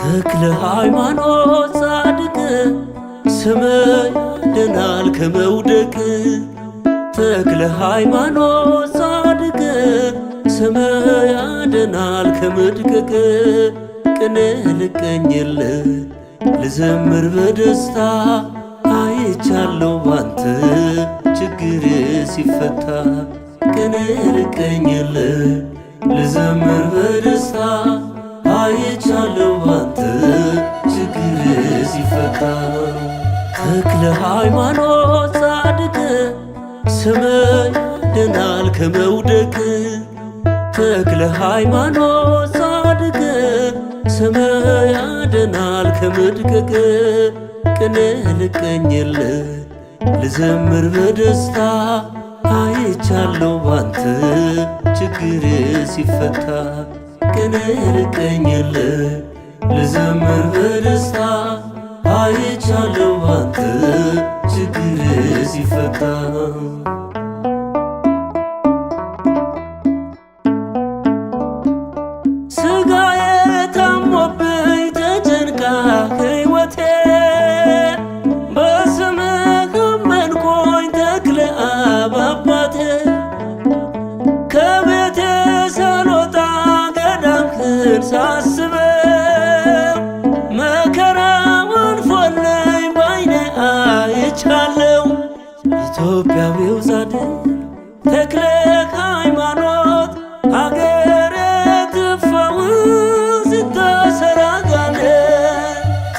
ተክለ ሃይማኖት ጻድቅ ስም ያድናል ከመውደቅ። ተክለ ሃይማኖት ጻድቅ ስም ያድናል ከመድቀቅ። ቅኔ ልቀኝልህ ልዘምር በደስታ አይቻለሁ ባንተ ችግር ሲፈታ። ቅኔ ልቀኝልህ ልዘምር በደስታ አይቻለሁ ባንተ ችግር ሲፈታ። ተክለ ሃይማኖት ጻድቅ ስም ያድናል ከመውደቅ። ተክለ ሃይማኖት ጻድቅ ስም ያድናል ከመድቀቅ። ቅኔ ልቀኝልህ ልዘምር በደስታ አይቻለሁ ባንተ ችግር ሲፈታ። ቅኔ ልቀኝልህ ልዘምር በደስታ አይቻለሁ ባንተ ችግር ሲፈታ። ስጋዬ ታሞብኝ ተጨንቃ ሕይወቴ በስምህ አመንኩኝ ተክለ አብ አባቴ። ከቤቴ ሳልወጣ ገዳምህን ሳስበው መከራው አልፎልኝ ባይኔ አይቻለው። ኢትዮጵያዊው ጻድቅ ተክለ ሃይማኖት ሀገረ ትፈውስ ተሰራጋለ።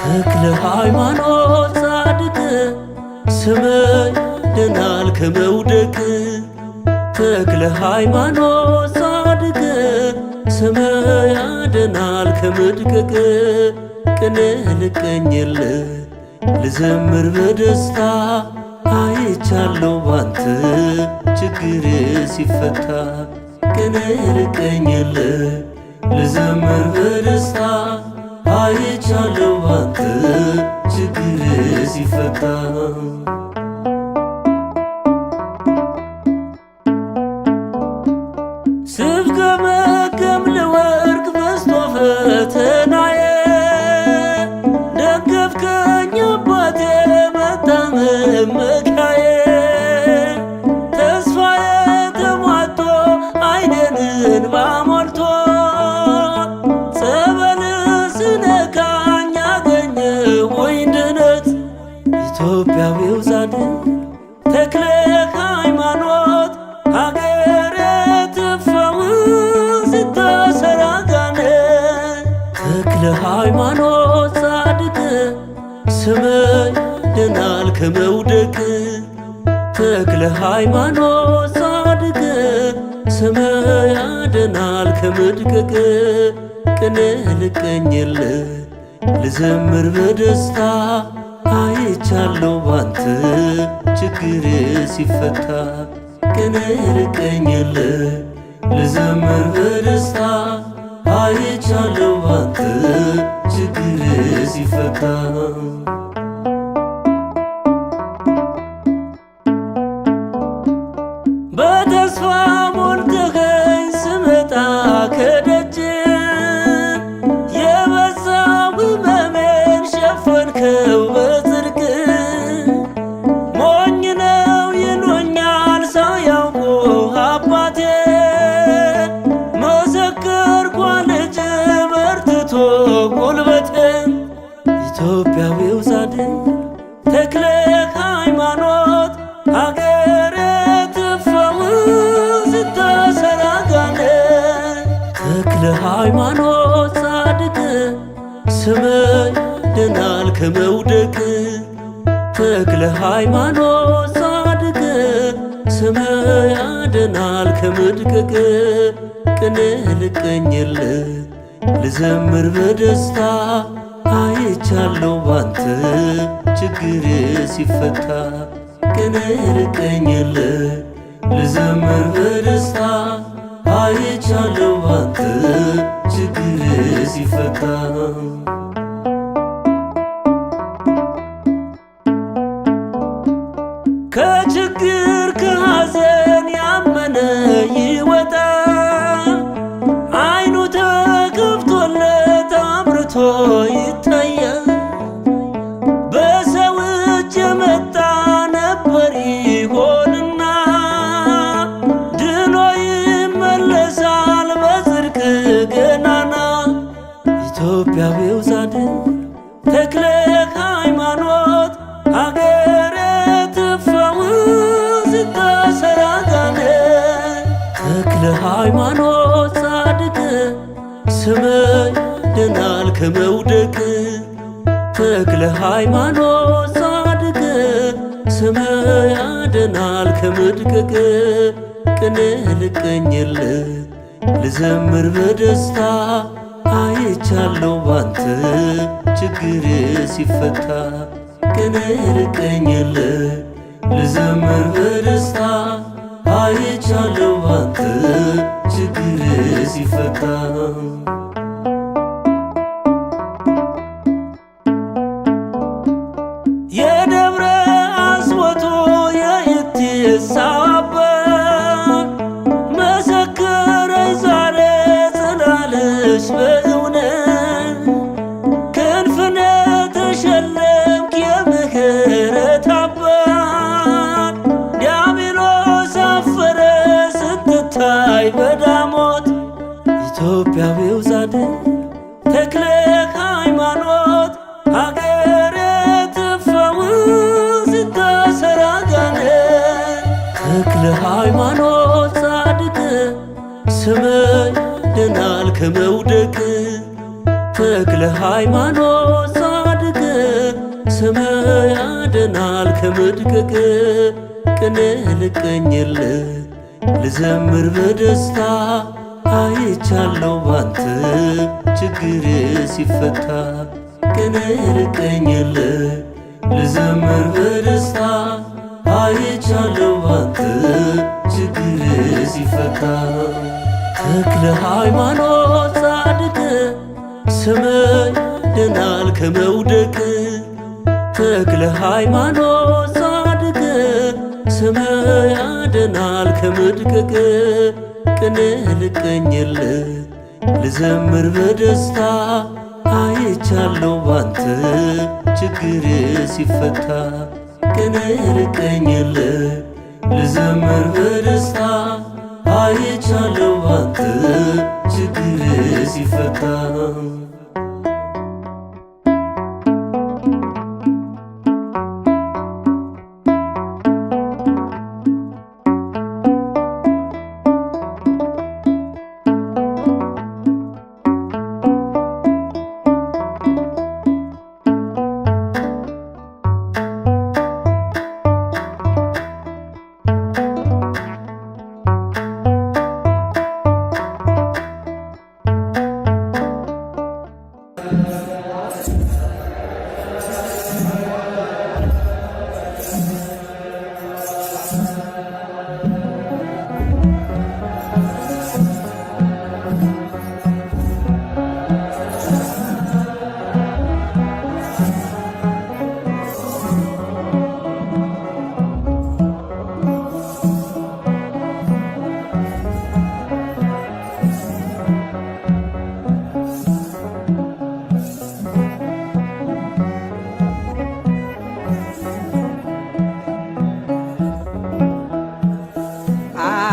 ተክለ ሃይማኖት ጻድቅ ስም ያድናል ከመውደቅ። ተክለ ሃይማኖት ጻድቅ ስም ያድናል ከመድቀቅ። ቅኔ ልቀኝልህ ልዘምር በደስታ አይቻለሁ ባንተ ችግር ሲፈታ። ቅኔ ልቀኝልህ ልዘምር በደስታ አይቻለሁ ባንተ ችግር ሲፈታ። ስፍገመገም ልወድቅ በዝቶ ፈተናዬ ደገፍከኝ አባቴ መታመመኪያዬ። ተስፋዬ ተሟጦ ዓይኔን እንባ ሞልቶ ጸበል ስነካኝ አገኘሁኝ ድነት። ኢትዮጵያዊው ጻድቅ ተክለ ሃይማኖት ሀገረ ትፈውስ ተሰራጋነ። ተክለ ሃይማኖት ጻድቅ ስም ያድናል ከመውደቅ። ተክለ ሃይማኖት ጻድቅ ስም ያድናል ከመድቀቅ። ቅኔ ልቀኝልህ ልዘምር በደስታ አይቻለሁ ባንተ ችግር ሲፈታ። ቅኔ ልቀኝልህ ልዘምር በደስታ አይቻለሁ ባንተ ችግር ሲፈታ። በተስፋ ሞልተኸኝ ስመጣ ከደጅ የበዛው ሕመሜን ሸፈንከው በጽድቅ። ሞኝ ነው ይሉኛል ሳያውቁ አባቴ መሰከርኳ ልጅ በርትቶ ጉልበቴ። ኢትዮጵያዊው ጻድቅ ተክለ ሃይማኖት ሀገረ ትፈውስ ተሰራጋለ። ተክለ ሃይማኖት ጻድቅ ስም ያድናል ከመውደቅ። ተክለ ሃይማኖት ጻድቅ ስም ያድናል ከመድቀቅ። ቅኔ ልቀኝልህ ልዘምር በደስታ አይቻለሁ ባንተ ችግር ሲፈታ። ቅኔ ልቀኝልህ ልዘምር በደስታ አይቻለሁ ባንተ ችግር ሲፈታ። ከችግር ከሐዘን ያመነ ይወጣል። ዓይኑ ተከፍቶለት አብርቶ ይታያል። በሰው እጅ የመጣ ነበር ይሆንና ድኖ ይመለሳል በጽድቅ ገናና። ኢትዮጵያዊው ጻድቅ ተክለ ሃይማኖት ሀገረ ትፈውስ ተሰራጋነ። ተክለ ሃይማኖት ጻድቅ ስመ ያድናል ከመውደቅ። ተክለ ሃይማኖት ጻድቅ ስመ ያድናል ከመድቀቅ። ቅኔ ልቀኝልህ ልዘምር በደስታ አይቻለው ባንተ ችግር ሲፈታ። ቅኔ ልቀኝልህ ልዘምር በደስታ አይቻለው ባንተ ችግር ሲፈታ። የደብረ አስቦቱ የኢቴሳ አባት መሰከረ ዛሬ ጽላልሽ በእውነት ክንፍነ ተሸለምክ የምህረት አባት ዲያብሎስ አፈረ ስትታይ በዳሞት። ኢትዮጵያዊው ጻድቅ ተክለ ሃይማኖት ሀገረ ትፈውስ ተሰራጋነ። ተክለ ሃይማኖት ጻድቅ ስመ ያድናል ከመውደቅ። ተክለ ሃይማኖት ጻድቅ ስመ ያድናል ከመድቀቅ። ቅኔ ልቀኝልህ ልዘምር በደስታ አይቻለው ባንተ ችግር ሲፈታ። ቅኔ ልቀኝልህ ልዘምር በደስታ አይቻለው ባንተ ችግር ሲፈታ። ተክለ ሃይማኖት ጻድቅ ስመ ያድናል ከመውደቅ። ተክለ ሃይማኖት ጻድቅ ስመ ያድናል ከመድቀቅ። ቅኔ ልቀኝልህ ልዘምር በደስታ አይቻለው ባንተ ችግር ሲፈታ። ቅኔ ልቀኝልህ ልዘምር በደስታ አይቻለው ባንተ ችግር ሲፈታ።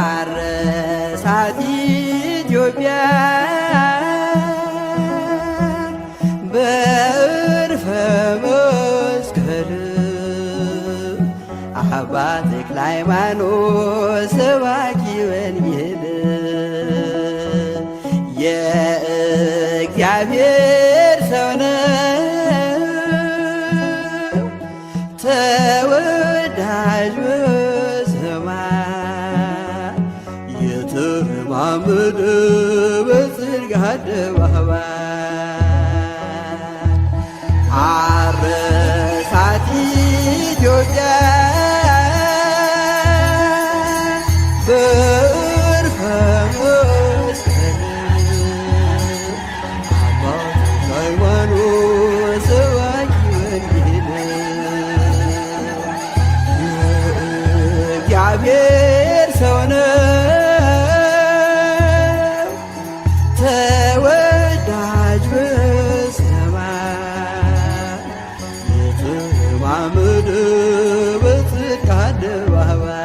አረሳት ኢትዮጵያ በእርፈ መስቀል አባ ተክለ ሃይማኖት ሰባኪ ወንጌል የእግዚአብሔር ሰው ነው ተወዳጅ በሰማይ የተረማመደ በጽድቅ አደባባይ አረሳት ኢትዮጵያ በእርፈ መስቀል አባ ተክለ ሃይማኖት ሰባኪ ወንጌል የእግዚአብሔር ሰው ነው ተወዳጅ በሰማይ በጽድቅ አደባባይ።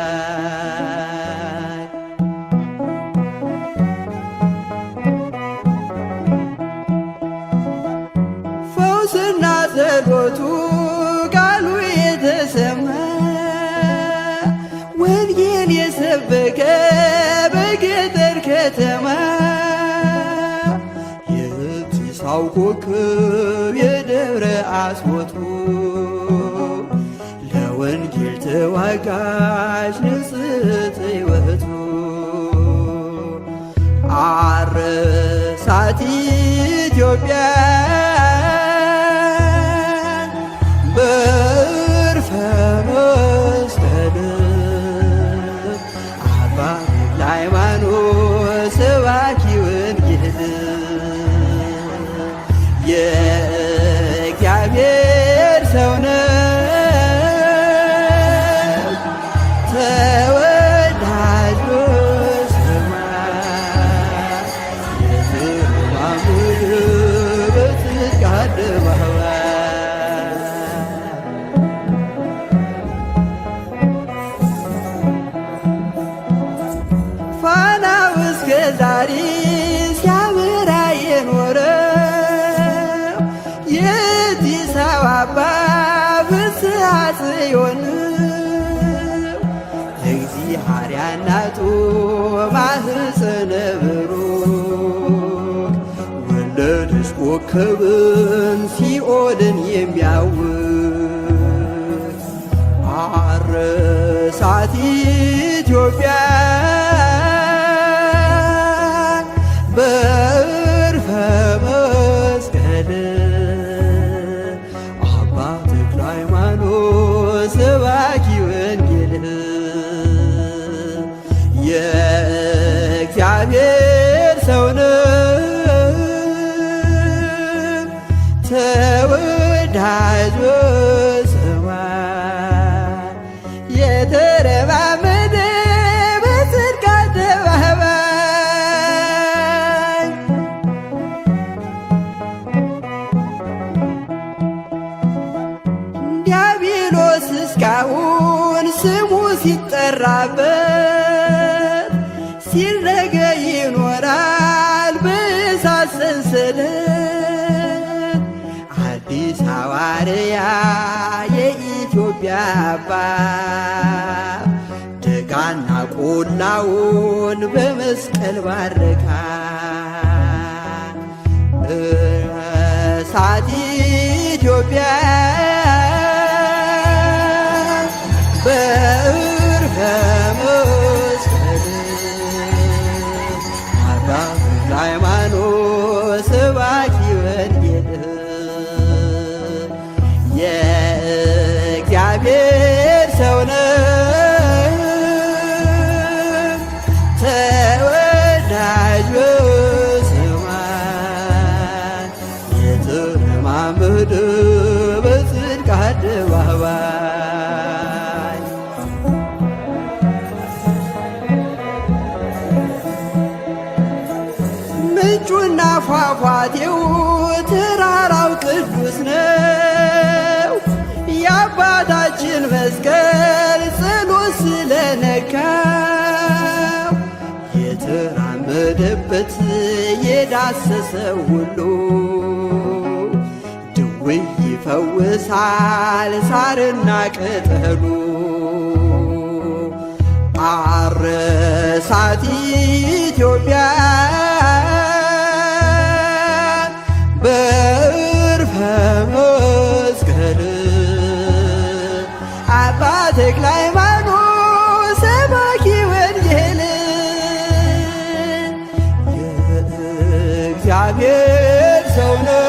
ፈውስና ጸሎቱ ቃሉ የተሰማ፣ ወንጌል የሰበከ በገጠር ከተማ፣ የጢሳው ኮከብ የደብረ አስቦቱ፣ ለወንጌል ተዋጋች ንጽሕት ሕይወቱ። አረሳት ኢትዮጵያ በዕርፈ መስቀል፣ አባ ተክለ ሃይማኖት ሰባኪ ወንጌል፣ የእግዚአብሔር ሰው ነው፣ ተወዳጅ በሰማይ፣ የተረማመደ በጽድቅ አደባባይ። ፋናው እስከ ዛሬ ሲያበራ የኖረው የአዲስ አበባ ፍስሐ ጽዮን፣ እግዚአብሔር እናቱ ማህፀነ ብሩክ፣ ወለደች ኮከብን ሲኦልን የሚያውክ። አረሳት ኢትዮጵያ በዕርፈ መስቀል፣ አባ ተክለ ሃይማኖት ሰባኪ ወንጌል፣ የእግዚአብሔር ሰው ነው፣ ተወዳጅ በሰማይ፣ የተረማመደ በጽድቅ አደባባይ። ዲያብሎስ እስካሁን ስሙ ሲጠራበት ሲረገ ይኖራል በእሳት ሰንሰለት። አዲስ ሐዋርያ የኢትዮጵያ አባት ደጋና ቆላውን በመስቀል ባረካ። እሳት ኢትዮጵያ በዕርፈ መስቀል፣ አባ ተክለ ሃይማኖት ሰባኪ ወንጌል፣ የእግዚአብሔር ሰው ነው፣ ተወዳጅ በሰማይ፣ የተረማመደ በጽድቅ አደባባይ። ምንጩና ፏፏቴው ተራራው ቅዱስ ነው። የአባታችን መስቀል ጸሎት ስለነካው የተራመደበት የዳሰሰው ሁሉ ድውይ ይፈውሳል ሳርና ቅጠሉ። አረሳት ኢትዮጵያ በዕርፈ መስቀል፣ አባ ተክለ ሃይማኖት ሰባኪ ወንጌል፣ የእግዚአብሔር ሰው ነው፣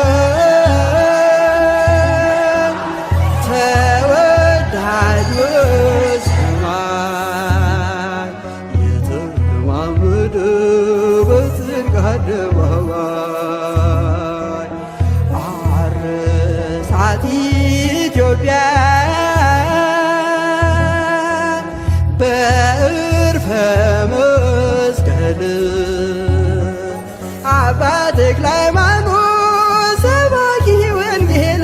ተወዳጅ በሰማይ፣ የተረማመደ በጽድቅ አደባባይ። አረሳት ኢትዮጵያ በዕርፈ መስቀል፣ አባ ተክለ ሃይማኖት ሰባኪ ወንጌል።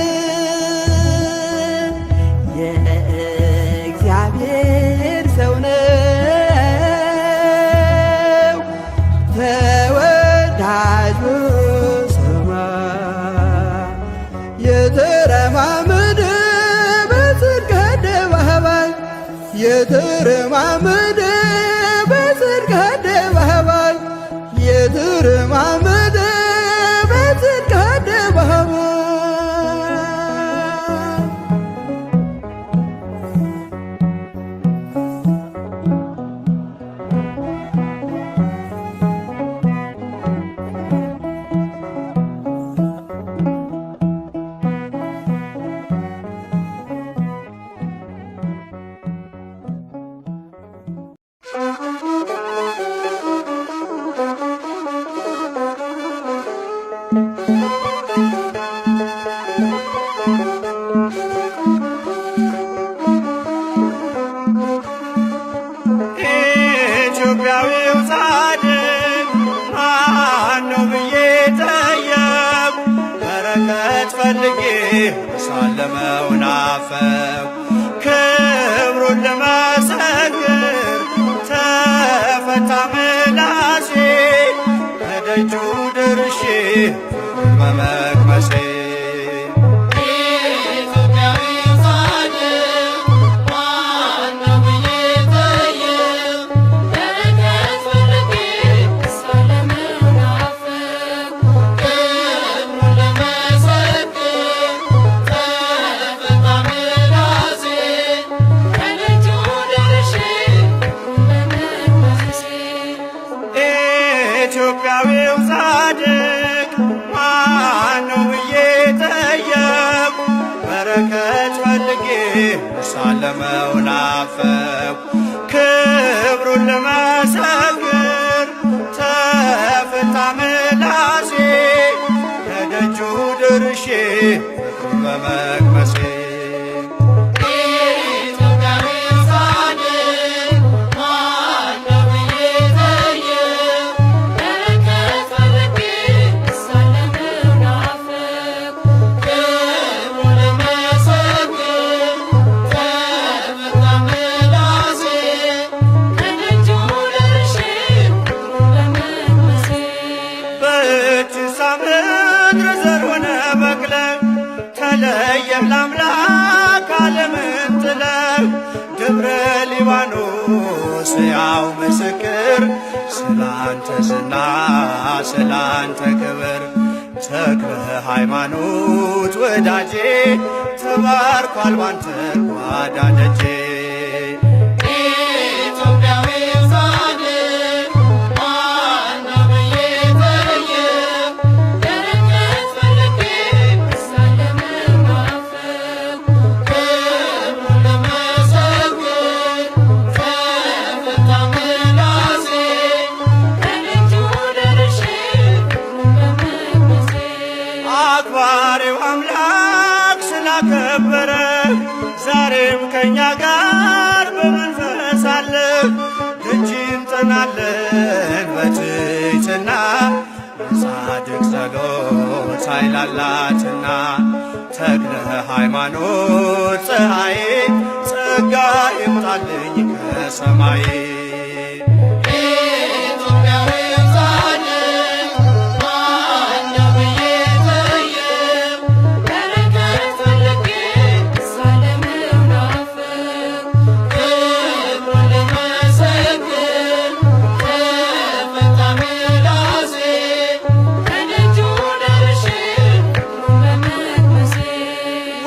የተረማመደ በጽድቅ አደባባይ የተረማመደ በጽድቅ አደባባይ የተረማመደ በጽድቅ አደባባይ። ኢትዮጵያዊው ጻድቅ ማነው ብዬ ጠየቅኩ። በረከት ፈልጌ ሳለመው ናፈቅኩ። ክብሩን ልመሰክር ተፈታ ምላሴ ከደጁ ደርሼ ፍቅሩን በመቅመሴ። ኢትዮጵያዊው ጻድቅ ማነው ብዬ ጠየቅኩ። በረከት ፈልጌ ሳለመው ናፈቅኩ። ክብሩን ልመሰክር ተፈታ ምላሴ ከደጁ ደርሼ ፍቅሩን በመቅመሴ። በእጅሳ ምድር ዘር ሆነ በቅለ ተለየህ ለአምላክ ዓለምን ጥለህ ደብረ ሊባኖስ ሕያው ምስክር ስላንተ ዝና ስላንተ ክብር። ተክለ ሃይማኖት ወዳጄ ተባርኳል ባንተ ጓዳ ደጄ። አክባሪው አምላክ ስላከበረ ዛሬም ከእኛ ጋር በመንፈስ አለ። ደጅ እንጠናለን በትሕትና የጻድቅ ጸሎት ኃይል አላትና። ተክለ ሃይማኖት ፀሐዬ ጸጋ ይምጣልኝ ከሰማይ።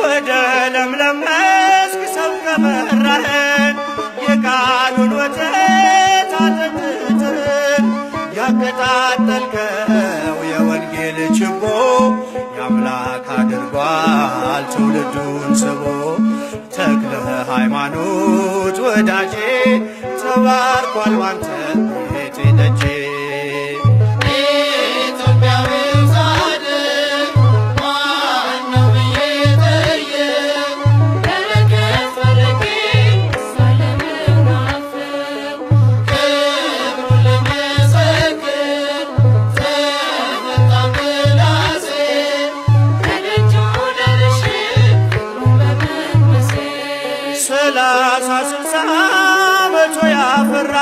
ወደ ለምለም መስክ ሰው ከመራህን የቃሉን ወተት አጠጥተን ያቀጣጠልከው የወንጌል ችቦ የአምላክ አድርጓል ትውልዱን ስቦ። ተክለ ሃይማኖት ወዳጄ ተባርኳል ባንተ ቤቴ ደጄ። 30 60 100 ያፈራ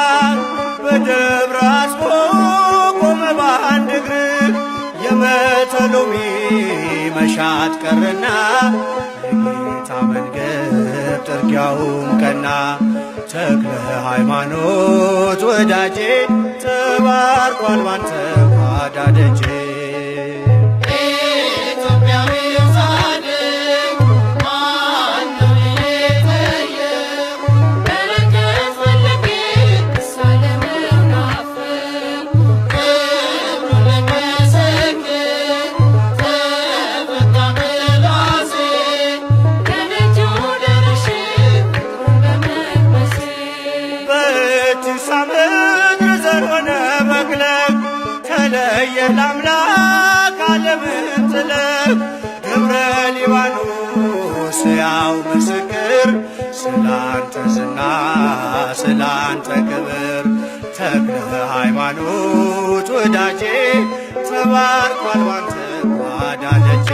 በደብረ አስቦ ቆመ በአንድ እግር የመተሎሚ መሻት ቀረና የጌታ መንገድ ጥርጊያውም ቀና። ተክለ ሃይማኖት ወዳጄ ተባርኳል ባንተ ጓዳ ደጄ። በእትሳ ምድር ዘር ሆነ በቅለ ተለየ ለአምላክ ዓለምን ጥለህ ደብረ ሊባኖስ ሕያው ምስክር ስላንተ ዝና ስላንተ ክብር። ተክለ ሃይማኖት ወዳጄ ተባርኳል ባንተ ጓዳ ደጄ።